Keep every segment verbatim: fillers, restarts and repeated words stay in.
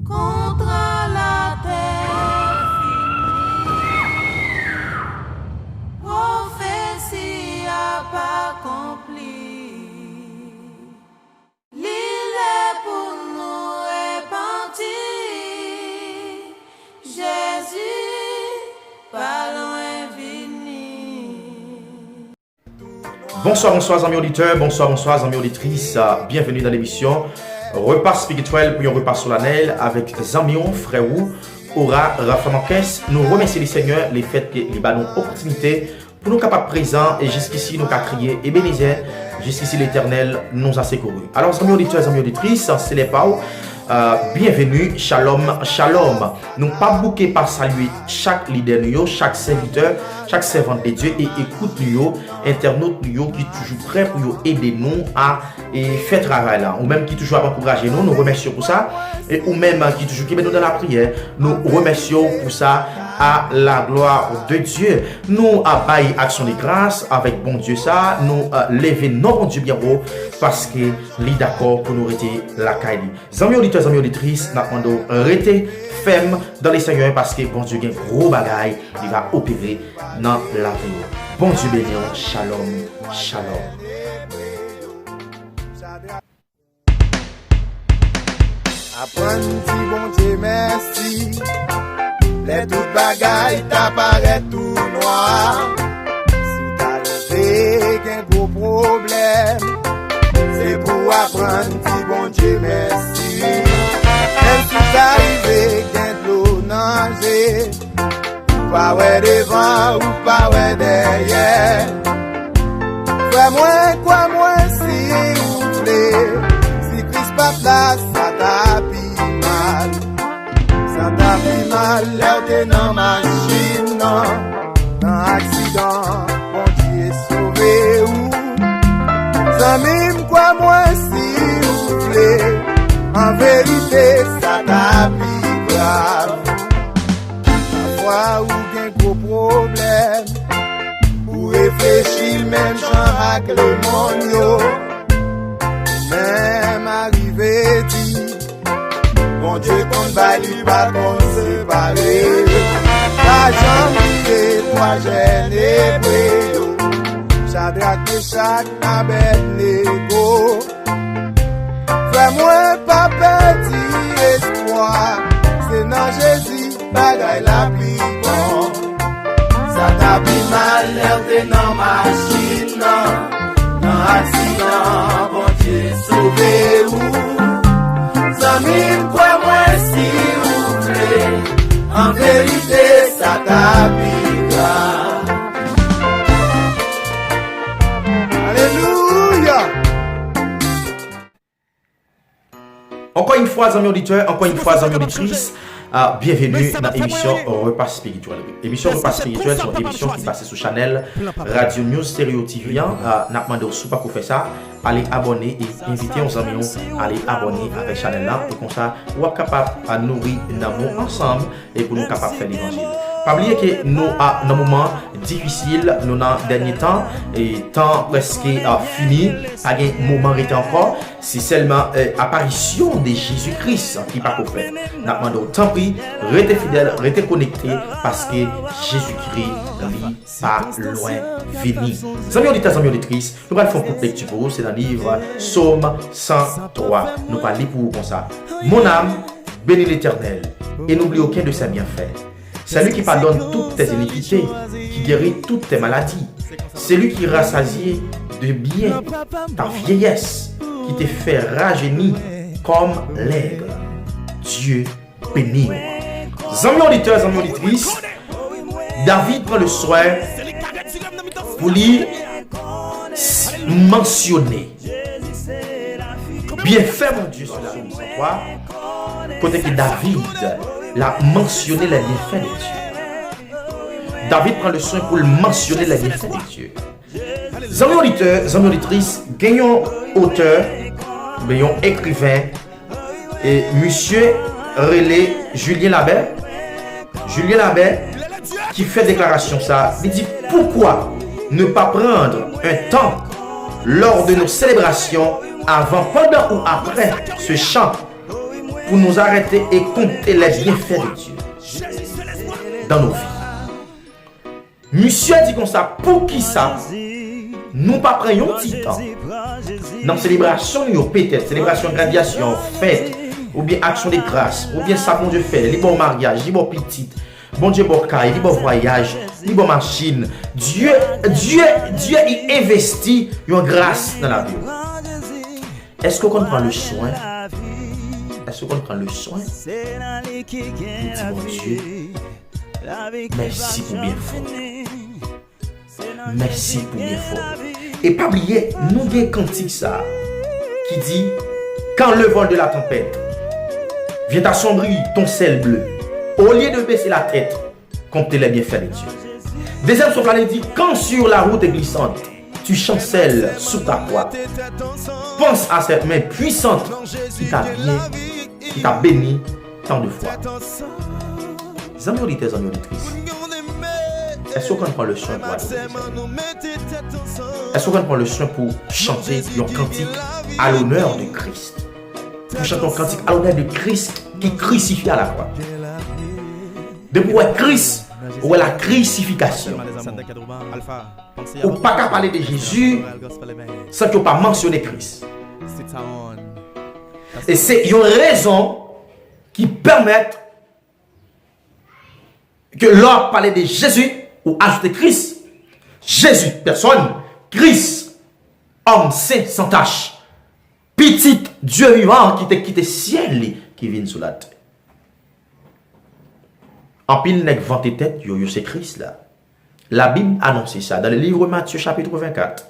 Kontra latè fini, pwofesi ap akonpli. Li lè pou nou repanti. Jezi pa lwen vini. Bonswa, bonswa, zanmi oditè, bonswa, bonswa, zanmi oditris. Byenveni nan emisyon Repas Espirityèl pou yon repa solanèl avèk zanmi w, frè ou, Ora Rafa Marquez. Nou remèsye Lesenyè lefètke li ba nou opòtinite pou nou kapab prezan, e jiskisi nou ka kriye Ebenezè, jusqu'ici l'Éternel nous a secourus. Alò, zanmi oditè, zanmi oditris, se lè pa w. Euh, byenveni, shalom, shalom. Nou p ap bouke pa salye chak lidè nou yo, chak sèvitè, chak sèvant de Dye e ekout nou yo, entènot nou yo ki toujou prè pou yo ede nou a, e fè travay la. Ou menm ki toujou ap ankouraje nou, nou remèsye w pou sa. E ou menm ki toujou kenbe nou nan lapriyè, nou remèsye w pou sa, à la gloire de Dieu. Nou ap bay aksyon de gras avèk Bondye sa, nou, euh, leve non Bondye byen wo, paske li dakò pou nou rete lakay li. Zanmi oditè, zanmi oditris, n ap mande w rete fèm dans le Seigneur, paske Bondye gen gwo bagay li va opere nan lavi w. Bondye beni w. Shalom, shalom. Aprann di Bondye mèsi lè tout bagay ta parèt tou nwa. Si w ta rive gen gwo pwoblèm, se pou w aprann di Bondye mèsi. Menm si w ta rive gen dlo nan je, ou pa wè devan, ou pa wè dèyè. Frè mwen, kwè mwen si ou vle, si Kris pa t la, sa ta pi mal. Sa ta pi mal lè w te nan machin nan, nan aksidan, Bondye sove ou. Zanmi m, kwè mwen si ou vle, an verite, sa ta pi grav. Pafwa ou gen gwo pwoblèm, ou reflechi menm jan ak lemonn yo. Ou menm arive di, Bondye konn bay, li pa konn separe. Pa janm bliye twa jèn Ebre yo, Chadrak, Mechak, Abèdnego. Frè mwen, pa pèdi espwa, se nan Jezi bagay la pi bon. Sa ta pi mal lè w te nan machin nan, nan aksidan, Bondye sove ou. Zanmi m, kwè mwen si ou vle, an verite, sa ta pi grav. Alelouya! Ankò yon fwa, zanmi oditè, ankò yon fwa, zanmi oditris, ah, byenveni nan emisyon Repas Espirityèl. Emisyon Repas Espirityèl se yon emisyon ki pase sou chanèl Radio News Stereo T V an. Ah, n ap mande w, si w pako fè sa, ale abòne e envite yon zanmi w ale abòne avèk chanèl la. E konsa, w ap kapab, ah, nouri nanm ou ansanm e pou nou kapab fè levanjil. Pa bliye ke nou, ah, nan moman difisil, nou nan dènye tan, e tan prèske, ah, fini, pa gen moman rete ankò. Se sèlman, eh, aparisyon de Jezi Kris ki pako fèt. N ap mande w, tanpri, rete fidèl, rete konekte, paske Jezikri, li pa lwen vini. Zanmi oditè, zanmi oditris, nou pral fè yon kout lekti pou ou, se nan liv Sòm san twa. Nou pral li pou ou konsa. Mon âme, bénis l'Éternel, et n'oublie aucun de ses bienfaits. C'est lui qui pardonne toutes tes iniquités, qui guérit toutes tes maladies. C'est lui qui rassasie de bien ta vieillesse, qui te fait rajeunir comme l'aigle. Dieu béni. Zanmi oditè, zanmi oditris, David pran le swen pou li s-, mansyone byenfè Bondye sou Sòm san twa, kote ke David la mansyone les bienfaits de Dieu. David pran le swen pou l mansyone les bienfaits de Dieu. Zanmi oditè, zanmi oditris, gen yon otè, oubyen yon ekriven, e misye rele Julien Labè. Julien Labè ki fè deklarasyon sa, li di, pourquoi ne pas prendre un temps lors de nos célébrations, avant, pendant ou après ce chant, pour nous arrêter et compter les bienfaits de Dieu dans nos vies. Misye di konsa, poukisa nou pa pran yon ti tan nan selebrasyon nou yo, petèt selebrasyon gradyasyon, fèt, oubyen aksyon de gras, oubyen sa Bondye fè, li ba w maryaj, li ba w pitit, Bondye ba w kay, li ba w vwayaj, li ba w machin. Dye, Dye, Dye, li envesti yon gras nan lavi w. Èske w konn pran le swen? Èske w konn pran le swen pou di Bondye mèsi pou byenfè w? Mèsi pou byenfè w. E pa bliye, nou gen kantik sa a ki di, quand le vent de la tempête vient assombrir ton ciel bleu, au lieu de baisser la tête, compte les bienfaits de Dieu. Dezyèm souf la, li di, quand sur la route glissante, tu chancelles sous ta voie, pense à cette main puissante qui t'a bien, qui t'a béni tant de fois. Zanmi oditè, zanmi oditris, èske w konn pran le swen pou adore Seyè? Èske w konn pran le swen pou chante yon kantik à l'honneur de Christ? Pou chante yon kantik à l'honneur de Christ ki krisifye à la croix. Depi w wè Kris, ou wè la krisifikasyon. Ou pa ka pale de Jezi san ke w pa mansyone Kris. E se yon rezon ki pèmèt ke lè w ap pale de Jezi, ou ajoute Kris. Jezi, pèsòn, Kris, òm sen, san tach, pitit Dye vivan an ki te kite syèl li ki vin sou latè. Anpil nèg vante tèt yo, yo se Kris la. Labib anonse sa dans le livre Matthieu chapitre vingt-quatre.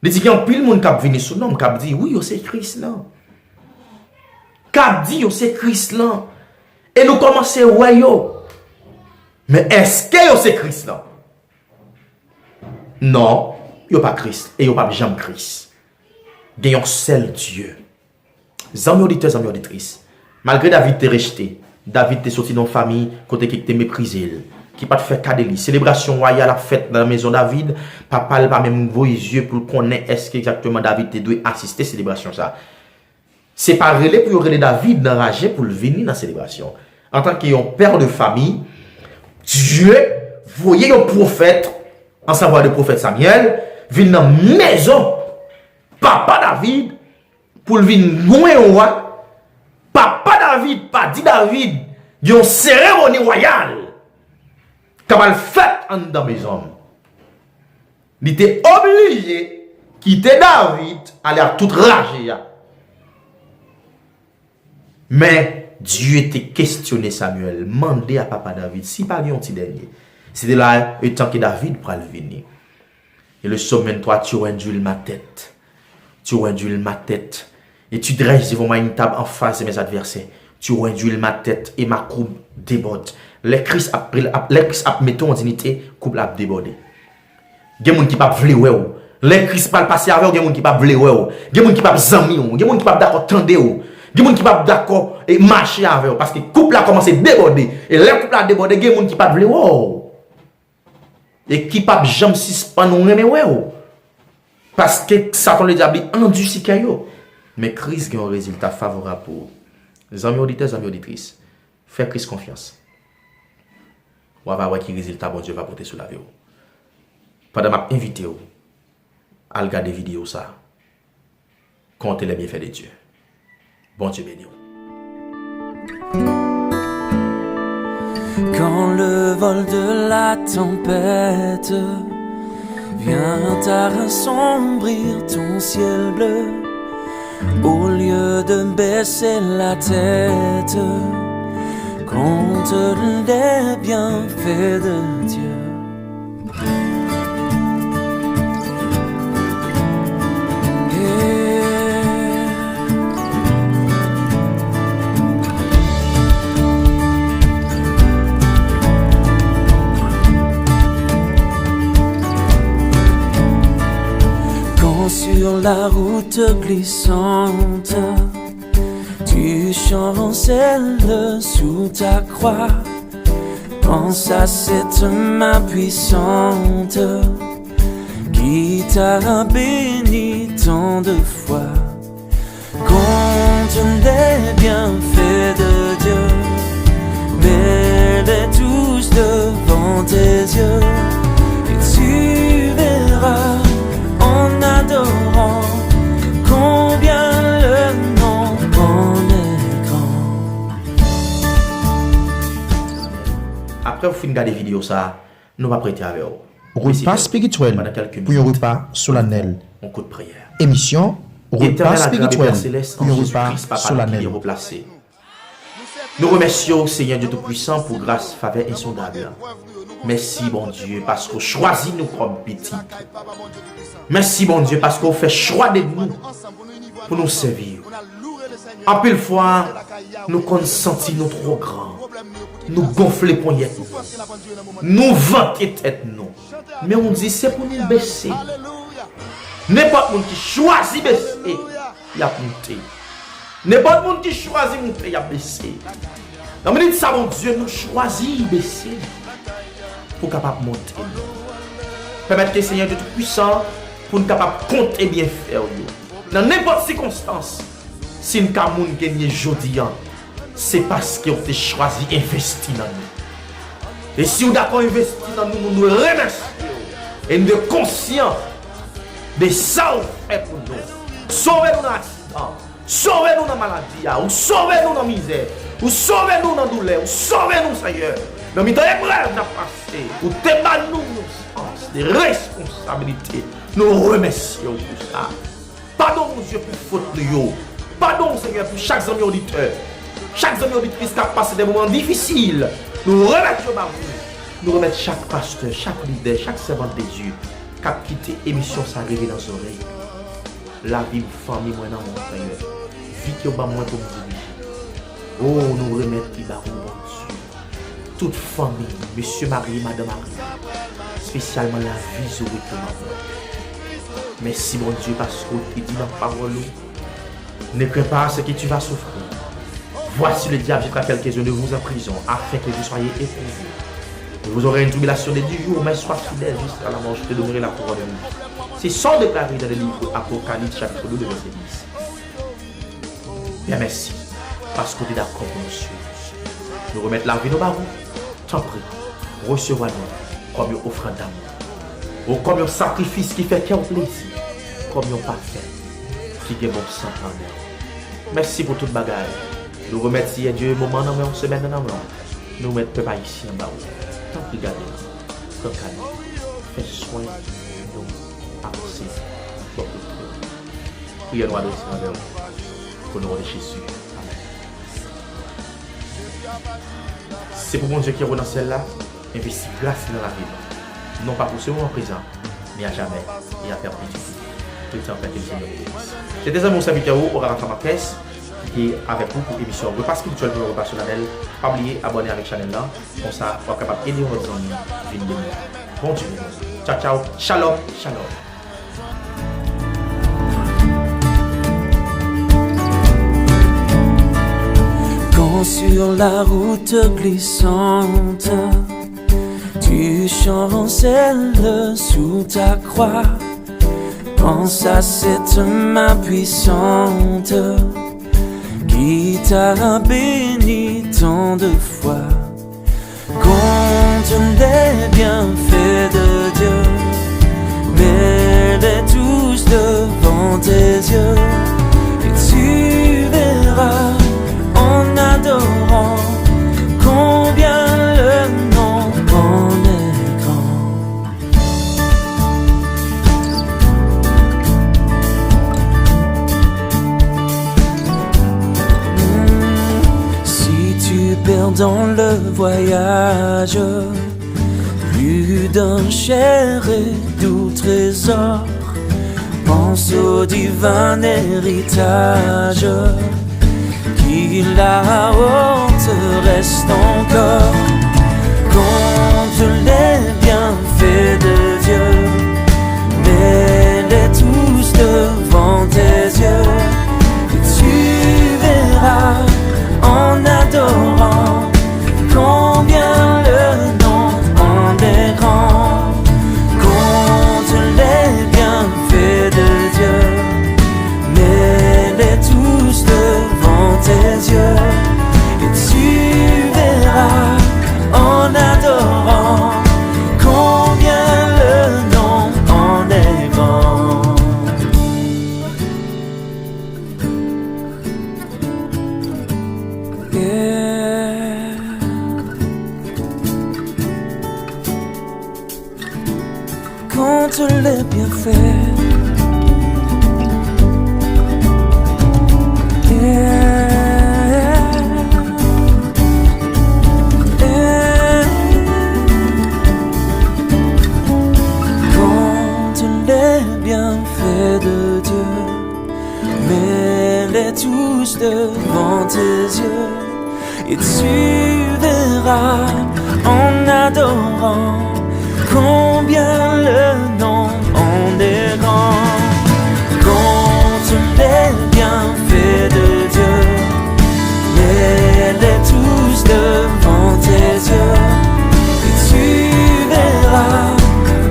Li di gen anpil moun k ap vini sou non m, k ap di, wi, yo se Kris lan. K ap di yo se Kris lan. E nou kòmanse wè yo. Men èske yo se Kris lan? Non, yo pa Kris e yo p ap janm Kris. Gen yon sèl Dye. Zanmi oditè, zanmi oditris, malgre David te rejte, David te soti nan yon fanmi kote ki te meprize l, ki pa t fè ka de li. Selebrasyon wayal ap fèt nan mezon David, papa l pa menm voye zye pou l konnen èske egzakteman David te dwe asiste selebrasyon sa a. Se pa rele pou yo rele David nan raje pou l vini nan selebrasyon. Antanke yon pè de fanmi, Dye voye yon pwofèt, an savwa de pwofèt Samyèl, vin nan mezon papa David pou l vin lwen wa. Papa David pa di David gen yon seremoni wayal k ap al fèt anndan mezon m. Li te oblije kite David ale ak tout raje a. Men, Dye te kesyone Samyèl, mande a papa David si pa gen yon ti dènye. Se te la, etan ke David pral vini. Et le psaume vingt-trois, tu aurais dû ma tête. Tu aurais dû ma tête. Et tu dresses devant moi une table en face de mes adversaires. Tu aurais dû ma tête et ma coupe déborde. Lè Kris ap, ap, lè Kris ap mete w an diyite, koup la ap debòde. Gen moun ki p ap vle wè w. Lè Kris pral pase avè w, gen moun ki p ap vle wè w. Gen moun ki p ap zanmi w. Gen moun ki p ap dakò tande w. Gen moun ki p ap dakò e mache avè w. Paske koup la kòmanse debòde. E lè koup la debòde, gen moun ki p ap vle wè w. E ki p ap janm sispann renmen wè w. Paske Satan Ledyab li andisi kè yo. Men Kris gen yon rezilta favorab pou ou. Zanmi oditè, zanmi oditris, fè Kris konfyans. W a va wè ki rezilta Bondye va pote sou lavi w. Pandan m ap envite w al gade videyo sa a, Comptez les bienfaits de Dieu. Bondye beni w. Quand le vol de la tempête vient à assombrir ton ciel bleu, au lieu de baisser la tête, compte les bienfaits de Dieu. Quand sur la route glissante, tu chancelles sous ta croix. Pense à cette main puissante qui t'a béni tant de fois. Compte les bienfaits Fin gade videyo sa a, nou p ap rete avè w. Repa espirityèl pou yon repa solanèl. Yon kout priyè. Emisyon Repa espirityèl pou yon repa solanèl. Nou remèsye w, Senyè Dye Toupwisan, pou gras, favè ensondab la. Mèsi, Bondye, paske w chwazi nou kòm pitit. Mèsi, Bondye, paske w fè chwa de nou pou nou sèvi w. Anpil fwa, nou konn santi nou twò gran. Nou gonfle ponyèt nou. Nou vante tèt nou. Men w di se pou nou bese. Nenpòt moun ki chwazi bese, y ap moute. Nenpòt moun ki chwazi moute, y ap bese. Nan minit sa, Bondye, nou chwazi bese pou kapab monte. Pèmèt ke Senyè Dye Toupwisan pou n kapab konte byenfè w yo. Nan nenpòt sikonstans, si n ka moun ke n ye jodi a, se paske w te chwazi envesti nan nou. E si w dakò envesti nan nou, nou dwe remèsye w. E n dwe konsyan de sa w fè pou nou. Sove nou nan aksidan. Sove nou nan maladi a. Ou sove nou nan mizè. Ou sove nou nan doulè. Ou sove nou, Senyè. Nan mitan eprèv n ap pase, ou te ba nou yon sans de responsabilite. Nou remèsye w pou sa. Padon, Bondye, pou fot nou yo. Padon, Senyè, pou chak zanmi oditè, chak zanmi oditris k ap pase de moman difisil. Nou remèt yo ba ou. Nou remèt chak pastè, chak lidè, chak sèvant de Dye k ap kite emisyon sa rive nan zòrèy yo. Lavi m, fanmi mwen nan men w, Senyè. Vi ke w ban mwen pou m dirije. O, nou remèt li ba ou, Bondye. Tout fanmi, mesye marye, madan marye, espesyalman lavi Zoe ke w ban mwen. Mèsi, Bondye, paske w te di nan pawòl ou, ne crains pas ce que tu vas souffrir. Voici, le diable jettera quelques-uns de vous en prison, afin que vous soyez éprouvés. Vous aurez une tribulation de dix jours, mais sois fidèle jusqu'à la mort, je te donnerai la couronne de vie. Se sa w deklare nan le livre Apocalypse, chapitre douze, verset dix. Pè, mèsi, paske w te dakò pou nou swiv. Nou remèt lavi nou ba ou. Tanpri, resevwa nou kòm yon ofrann damou, ou kòm yon sakrifis ki fè kè w plezi, kòm yon pafen ki gen bon sant anndan l. Mèsi pou tout bagay. Nou remèt, Senyè Dye, moman nan men w, semèn nan nan men w. Nou remèt pèp ayisyen an ba ou. Tanpri gade nou, pran kay nou, fè swen nou, avanse bò kote w. Priyè nou adrese anvè w. O non de Jezi. Amèn. Se pou Bondye ki anwo nan syèl la envesti gras li nan lavi nou, non pa pou se moman prezan, men a jamè e a pèpetite. Tout tan pèpetite. Se te zanmi w sèvitè ou, Orara Famakès, ki te avèk ou pou emisyon Repa Espirityèl pou yon Repa Solanèl. Pa bliye abòne avèk chanèl lan, konsa w ap kapab ede yon lòt zanmi vin beni. Bondye beni w. Tchaw, tchaw. Shalom, shalom. Quand sur la route glissante, tu chancelles sous ta croix, pense à cette main puissante qui t'a béni tant de fois. Compte les bienfaits de Dieu, mets-les tous devant tes yeux, et tu verras en adorant combien le nombre en est grand. Si tu perds dans le voyage plus d'un cher et doux trésor, pense au divin héritage qui là-haut te reste encore. Compte les bienfaits de Dieu, mets-les tous devant tes yeux, et tu verras en adorant combien le nombre en est grand. Compte les bienfaits de Dieu, mets-les tous devant tes yeux, et tu verras en adorant Tous les bienfaits. Yeah. Yeah. Compte les bienfaits de Dieu, mets-les tous devant tes yeux. Et tu verras en adorant combien le nombre en est grand. Compte les bienfaits de Dieu, mets-les tous devant tes yeux. Et tu verras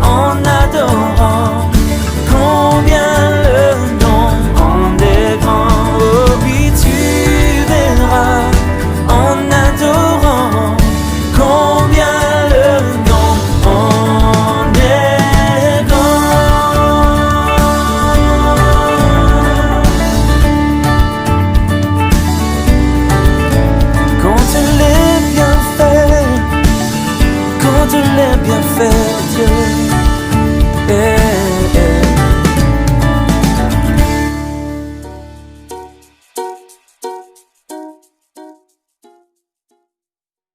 en adorant combien le nombre en est grand. Oh, puis tu verras en adorant combien le nombre en est grand. Compte les bienfaits, compte les bienfaits